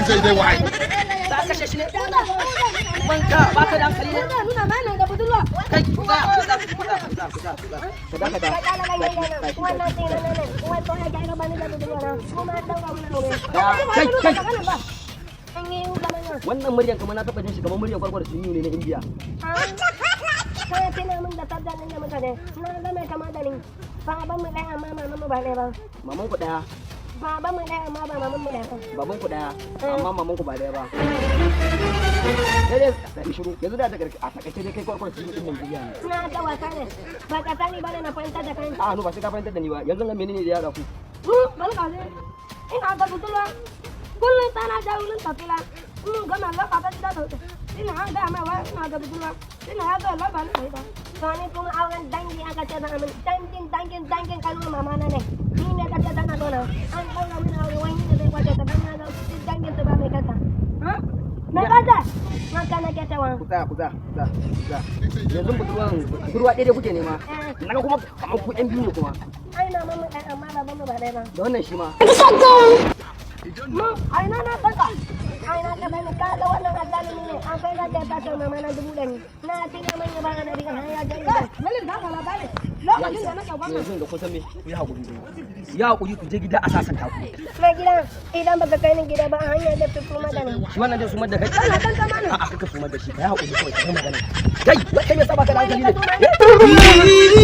Za ka kashe shi ne? Wanka ba ka da hankali ne? Kai, ku tsaya, ku tsaya, ku tsaya, ku tsaya, ku tsaya, ku tsaya. Ka dakata. Kai, kai. Wannan muryan kamar na taɓa jin shi, kamar muryan Kwarkwar Sinu ne na Indiya. Kana tuna min da sabda nan da mutane na ga mai kama da ni. Baban mu ɗaya, amma maman mu ba ɗaya ba. Maman ku ɗaya? Baban mu ɗaya, amma ba maman mu ɗaya ba. Baban ku ɗaya, amma maman ku ba ɗaya ba. Sai dai sai shiru. Yanzu da daga a takaice dai, kai Kwarkwar Sinu din Najeriya ne. Na ga wasa ne. Ba ka sani ba ne, na fahimtar da kai. A no, ba sai ka fahimtar da ni ba. Yanzu ga menene da yara ku? Bari ka je. Ina da budurwa. Kullum tana ja wurin kafila. Mun gama laka ta gida da ina an gaya mai wai ina da budurwa. Ina ya zo laba ni ita. To ni kuma auren dangi aka ce za a min, dangin dangin dangin kanuwar mama na ne. Ni ne ka ce tana dona. An ɗaura min aure, wani ne zai kwace ta dan na ga duk dangin su ba mai kasa. Ha? Me kasa? Haka nake cewa. Ku tsaya, ku tsaya, ku tsaya, ku tsaya. Yanzu budurwan, budurwa ɗaya dai kuke nema? Eh. Naga kuma kamar ku ɗan biyu ne kuma. Ai maman mu ɗaya, amma baban mu ba ɗaya ba. Da wannan shi ma. Mu, ai na na saka. Ai na ka bani ka ga wannan azzalumi ne. Akwai da ta tace mama na 100,000. Na tina manya ba na riga har ya je. Ya isa. Yanzu da kun san me, ku yi haƙuri, ya haƙuri, ku je gida a sasanta ku. Mai gida, idan baka kai ni gida ba, a hanya da su kuma da ni. Shi wannan zai sumar da kai. Kana kan kama ne. A'a, kaka sumar da shi, ka yi haƙuri kawai, ka yi magana. Kai, wai kai me yasa baka da hankali ne?